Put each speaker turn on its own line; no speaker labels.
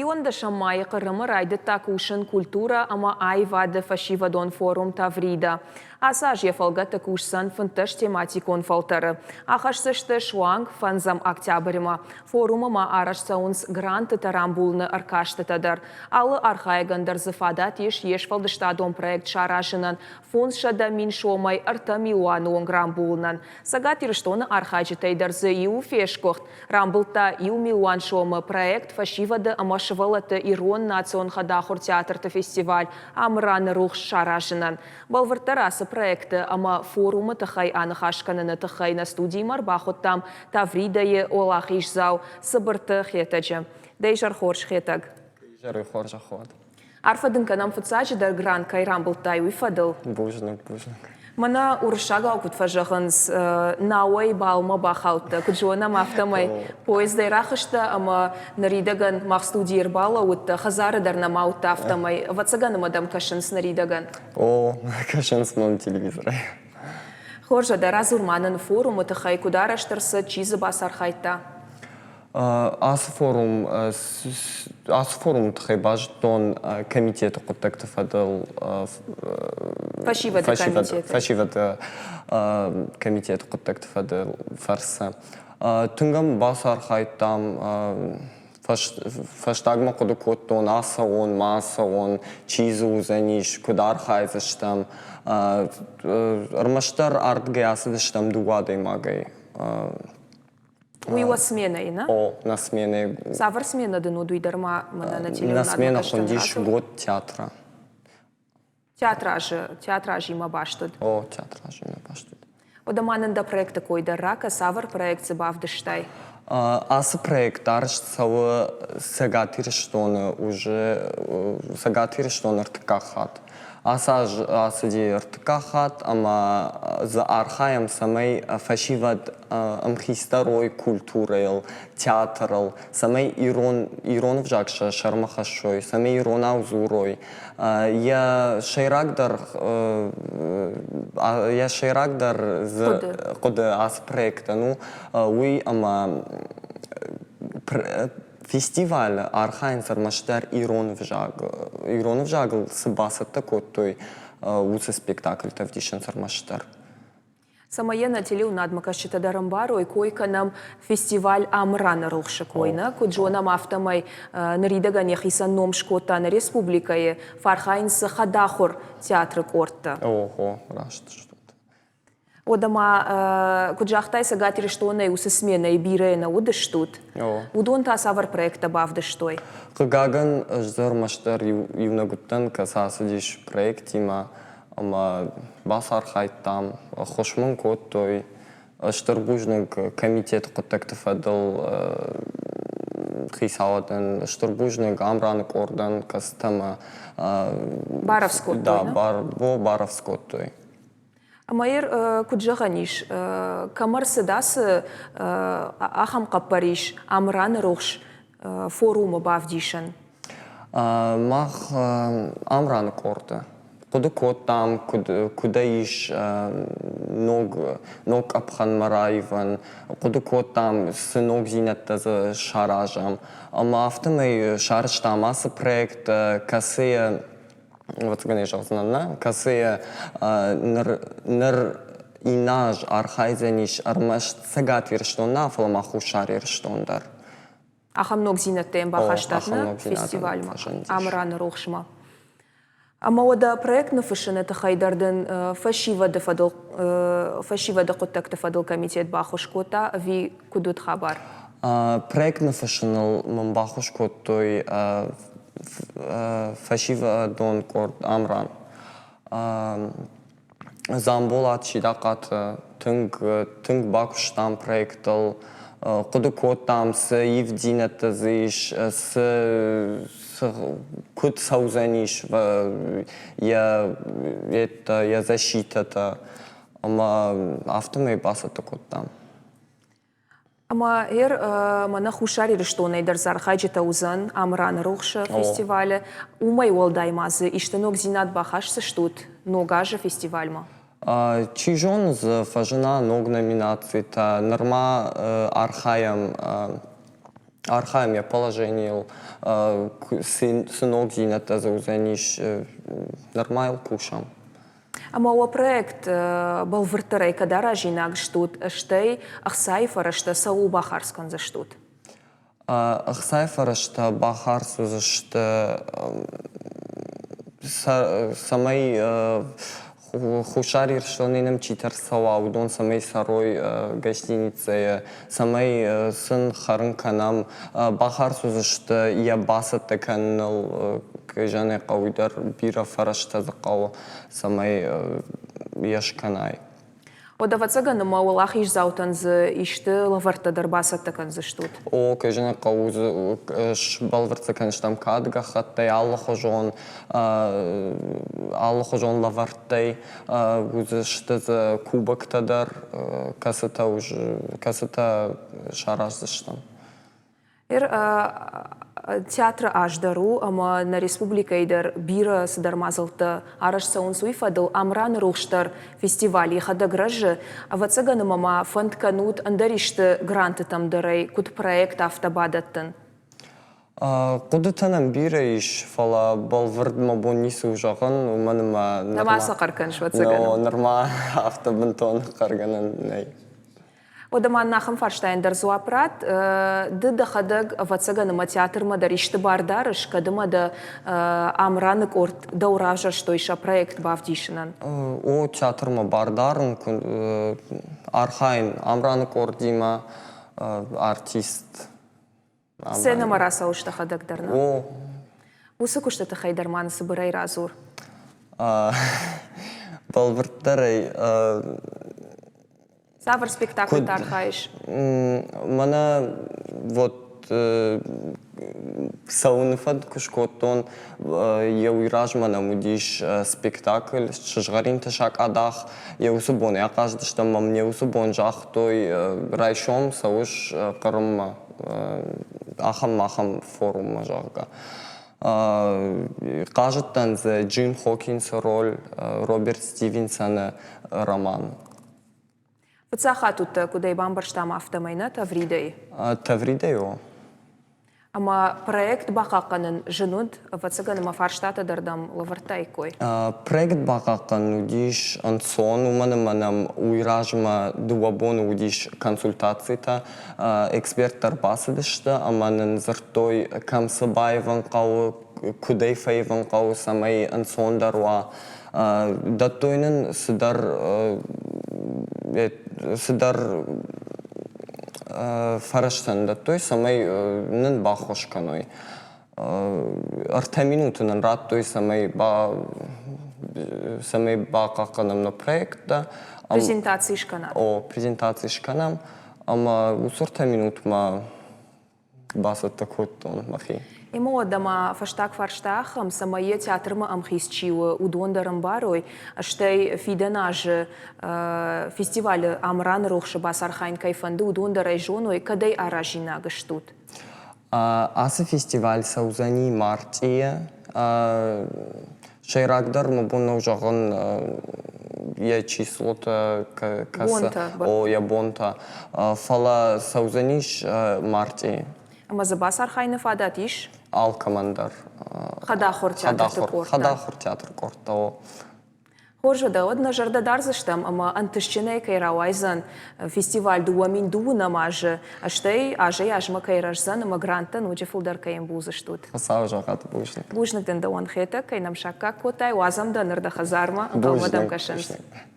Иуӕндӕсӕм майы Хъырымы райдыдта кусын культурӕ ӕмӕ аивады фӕсивӕдон форум «Таврида». Ацы аз йӕ фӕлгӕты кусдзӕн 15 тематикон фӕлтӕры. Ахӕсдзысты суанг фӕндзӕм октябрьмӕ. Форумы ма арӕзт цӕуынц грантытӕ рамбулыны ӕркастытӕ дӕр. Алы архайӕгӕн дӕр дзы фадат ис йе сфӕлдыстадон проект саразынӕн, 500 000 сомӕй 3 милуаны онг рамбулынӕн. Цӕгат Ирыстоны архайджытӕй дӕр дзы иу фесгуыхт, рамбылдта 1 милуан сомы проект Фӕсивӕды ӕмӕ сывӕллӕтты ирон национ хӕдахуыр театрты фестиваль Амыраны рухс саразынӕн. Бӕлвырддӕр ацы проекты ӕмӕ форумы тыххӕй аныхас кӕныны тыххӕй нӕ студимӕ ӕрбахуыдтам Тавридӕйы уӕлахиздзау Цыбырты Хетӕджы. Дӕ изӕр хорз, Хетӕг!
Изӕры хорзӕх уӕд!
Арфӕ дын кӕнӕм фыццаджыдӕр грант кӕй рамбылдтай, уый фӕдыл.
Бузныг, бузныг.
Мӕнӕ уырыссагау куыд фӕзӕгъынц, науӕй балмӕ бахаудтӕ, куыд зонӕм, афтӕмӕй поездӕй рахызтӕ ӕмӕ ныридӕгӕн мах студийы ӕрбалӕууыдтӕ, хӕдзары дӕр нӕма уыдтӕ, афтӕмӕй. Ӕвӕццӕгӕн ӕмӕ дӕм кӕсынц ныридӕгӕн.
О, кӕсынц мӕм телевизорӕй.
Хорз, дӕ радзур ма нын форумы тыххӕй, куыд арӕзт ӕрцыд, чи дзы бацархайдта?
Ацы форум ацы форумы тыххӕй базыдтон комитеты хъуыддӕгты фӕдыл
фӕсивӕды комитеты
фӕсивӕды комитеты хъуыддӕгты фӕдыл фӕрцы. Тынг ӕм бацархайдтам, фӕстагмӕ хъуыды кодтон, ацӕуон, ма ацӕуон, чи дзы уыдзӕнис, куыд архайдзыстӕм. Ӕрмӕстдӕр ардыгӕй ацыдыстӕм дыууӕ адӕймагӕй.
Уый уӕ сменӕйы, нӕ?
О, нӕ сменӕйы.
Цавӕр сменӕ дын уыд, уый дӕр ма мӕнӕ нӕ
телеуынадмӕ Нӕ сменӕ хуындис год театра.
Театразы, театразимӕ баст уыд?
О, театразимӕ баст уыд.
Уӕдӕ ма нын дӕ проекты кой дӕр ракӕ, цавӕр проект дзы бавдыстай?
Ацы проект арӕзт цӕуы Цӕгат Ирыстоны уже Цӕгат Ирыстоны ӕртыккаг хатт. Ацы аз ацыди ӕртыккаг хатт ӕмӕ дзы архайӕм, цӕмӕй фӕсивӕд ӕмхицдӕр уой культурӕйыл, театрыл, цӕмӕй ирон, ирон ӕвзаг сӕ сӕрмӕ хӕссой, цӕмӕй иронау дзурой. Йӕ сӕйрагдӕр, йӕ сӕйрагдӕр дзы хъуыды ацы проектӕн у уый, ӕмӕ Фестивалы архайынц ӕрмӕстдӕр ирон ӕвзаг. Ирон ӕвзагыл цы бацӕттӕ кодтой, уыцы спектакльтӕ ӕвдисынц ӕрмӕстдӕр.
Цӕмӕй йӕ нӕ телеуынадмӕкӕсджытӕ дӕр ӕмбарой, кой кӕнӕм фестиваль Амыраны рухсы кой. Нӕ куыд зонӕм, афтӕмӕй ныридӕгӕн йӕхицӕн ном скодта нӕ республикӕйы, фӕархайынц дзы хӕдахуыр театры къордтӕ.
Ого, раст стут.
Уӕдӕ ма, куыд загътай, Цӕгат Ирыстонӕй уыцы сменӕйы бирӕ нӕ уыдыстут. Уыдон та цавӕр проекттӕ бавдыстой?
Хъыгагӕн, ӕз дӕр ӕрмӕстдӕр иунӕг уыдтӕн, кӕцы ацыдис проектимӕ ӕмӕ бацархайдтам, ӕххуыс мын кодтой. Стыр бузныг комитеты хъуыддӕгты фӕдыл хицауадӕн, стыр бузныг Амраны къордӕн, кӕцытӕ мӕ
Барӕвдз кодтой,
да, барӕвдз кодтой.
Ӕмӕ куыд зӕгъӕн ис, кӕм ӕрцыд ацы ахӕм хъӕппӕрис Амыраны рухс форумы бавдисын?
Мах Амраны къорды хъуыды кодтам, куыдӕй ис ног, ног къӕпхӕнмӕ раивӕн, хъуыды кодтам, цы ногдзинӕдтӕ дзы саразӕм. Ӕмӕ афтӕмӕй сарӕзтам ацы проект, кӕцыйы ӕвӕццӕгӕн зӕгъдзынӕн нӕ, кӕцыйы ныр, ныр иннӕ аз архайдзӕнис ӕрмӕст Цӕгат Ирыстон нӕ, фӕлӕ ма Хуссар Ирыстон дӕр.
Ахӕм ногдзинӕдтӕ йӕм бахастат нӕ фестивальмӕ, Амыраны рухсмӕ. Ӕмӕ уӕдӕ проект ныффыссыны тыххӕй дӕр дын фӕсивӕды фӕдыл фӕсивӕды хъуыддӕгты фӕдыл комитет баххуыс кодта ӕви куыд уыд хабар?
Проект ныффыссыныл мын баххуыс кодтой фӕсивӕдон къорд Амран. Дзамболат Сидахъаты тынг, тынг бакуыстам проектыл, хъуыды кодтам, цы ивддзинӕдтӕ дзы ис, цы, цы куыд цӕудзӕнис йӕ, йӕ защитӕтӕ ӕмӕ афтӕмӕй бацӕттӕ кодтам.
Ӕмӕ ӕр мӕнӕ Хуссар Ирыстонӕй дӕр дзы архайджытӕ уыдзӕн Амыраны рухсы фестивалы. Уымӕй уӕлдай ма дзы исты ногдзинад бахӕсдзыстут Ног азы фестивальмӕ?
Чи зоны дзы фӕзына ног номинацитӕ. Нырма архайӕм. Архайӕм йӕ положенийыл, цы ногдзинӕдтӕ дзы уыдзӕнис, нырма йыл кусӕм.
Ӕмӕ уӕ проект бӕлвырддӕрӕй кӕд аразинаг стут, стӕй ӕхцайы фӕрӕзтӕ цӕуыл бахардз кӕндзыстут?
Ӕхцайы фӕрӕзтӕ бахардз уыдзысты, цӕмӕй Хуссар Ирыстонӕй нӕм читӕ рцӕуа, уыдон цӕмӕй цӕрой гостиницӕйы, цӕмӕй сын хӕрын кӕнӕм, бахардз уыдзысты йӕ бацӕттӕ кӕныныл, кӕй зӕгъын ӕй хъӕуы, дӕр бирӕ фӕрӕзтӕ дзы хъӕуы, цӕмӕй йӕ скӕнай.
Уӕд, ӕвӕццӕгӕн, ӕмӕ уӕлахиздзаутӕн дзы исты лӕвӕрттӕ дӕр бацӕттӕ кӕндзыстут?
О, кӕй зӕгъын хъӕуы, сбӕлвырд дзы кӕндзыстӕм кад гӕххӕттӕй, алыхуызон лӕвӕрттӕй, уыдзысты дзы кубоктӕ дӕр, кӕцытӕ сараздзыстӕм.
Театры аз дӕр у ӕмӕ нӕ республикӕйы дӕр бирӕ цыдӕр мадзӕлттӕ арӕзт цӕуынц уый фӕдыл. Амраны рухс дӕр фестиваль йӕхӕдӕг рӕзы. Ӕвӕццӕгӕн ӕмӕ ма фӕнд кӕнут ӕндӕр исты грантытӕм дӕр ӕй куыд проект, афтӕ бадӕттын?
Хъуыдытӕ нӕм бирӕ ис, фӕлӕ бӕлвырд мӕ бон ницы у зӕгъын, уымӕн ӕмӕ
нырма сӕ хъӕр кӕныс, ӕвӕццӕгӕн.
Нырма афтӕ бынтон хъӕргӕнӕн нӕй.
Уӕдӕ ма нын ахӕм фарстайӕн дӕр дзуапп ратт. Ды дӕхӕдӕг, ӕвӕццӕгӕн, ӕмӕ театрмӕ дӕр исты бар дарыс, кӕд ӕмӕ дӕ Амраны къорд дӕу равзӕрстой сӕ проект бавдисынӕн?
О, театрмӕ бар дарын, архайын Амраны къордимӕ, артист.
Сценӕмӕ рацӕуыс дӕхӕдӕг дӕр, нӕ?
О.
Уыцы куысты тыххӕй дӕр ма нын цыбырӕй радзур.
Бӕлвырддӕрӕй
Цавӕр спектакльты архайыс?
Мӕнӕ вот цӕуыны фӕд куы скодтон, йӕ уый размӕ нӕм уыдис спектакль «Сызгъӕринты сакъадах». Йӕ уыцы бон ахъазыдыстӕм ӕмӕ мын йӕ уыцы бон загътой, райсом цӕуыс Хъырыммӕ, ахӕм-ахӕм форуммӕ, зӕгъгӕ. Хъазыдтӕн дзы Джим Хокинсы роль, Роберт Стивенсоны роман.
Фыццаг хатт уыдтӕ, куыд ӕй бамбӕрстам, афтӕмӕй, нӕ Тавридӕйы?
Тавридӕй, о.
Ӕмӕ проект бахъахъхъӕнын зын уыд, ӕвӕццӕгӕн, ӕмӕ фарстатӕ дӕр дӕм лӕвӕрдтаиккой.
Проект бахъахъхъӕнын уыдис ӕнцон, уымӕн ӕмӕ нӕм уый размӕ дыууӕ боны уыдис консультацитӕ. Эксперттӕ ӕрбацыдысты ӕмӕ нын дзырдтой, кӕм цы баивын хъӕуы, куыд ӕй фӕивын хъӕуы, цӕмӕй ӕнцондӕр уа. Дӕттой нын цыдӕр цыдӕр фӕрӕзтӕ нын дӕттой, цӕмӕй нын баххуыс кӕной. Ӕртӕ минуты нын радтой, цӕмӕй цӕмӕй бахъахъхъӕнӕм нӕ проекттӕ.
Презентаци скӕнат?
О, презентаци скӕнӕм. Ӕмӕ уыцы ӕртӕ минутмӕ бацӕттӕ кодтон мӕхи.
Ӕмӕ уӕдӕ ма фӕстаг фарста ахӕм, цӕмӕй йӕ театрмӕ ӕмхиц чи у, уыдон дӕр ӕмбарой, стӕй фидӕн азы фестивалы Амыраны рухсы бацархайын кӕй фӕнды, уыдон дӕр ӕй зоной, кӕд ӕй аразинаг стут?
Ацы фестиваль цӕудзӕни мартъийы. Сӕйрагдӕр мӕ бон нӕу зӕгъын йӕ числотӕ кӕцы, о, йӕ бонтӕ, фӕлӕ цӕудзӕнис мартъийы.
Ӕмӕ дзы бацархайыны фадат ис?
Алкӕмӕн дӕр.
Хӕдахуыр театрты къордтӕ.
Хӕдахуыр театры къордтӕ, о.
Хорз уӕдӕ, уӕд нӕ зӕрдӕ дардзыстӕм ӕмӕ ӕнтыстджынӕй кӕй рауайдзӕн фестиваль 2002 азы, стӕй азӕй-азмӕ кӕй рӕздзӕн ӕмӕ гранттӕ ноджы фылдӕр кӕй ӕмбулдзыстут.
Хуыцауы зӕгъӕд, бузныг.
Бузныг дын дӕуӕн, Хетӕг, кӕй нӕм саккаг кодтай, уадзӕм дӕ ныр дӕ хӕдзармӕ, ӕнхъӕлмӕ дӕм кӕсынц.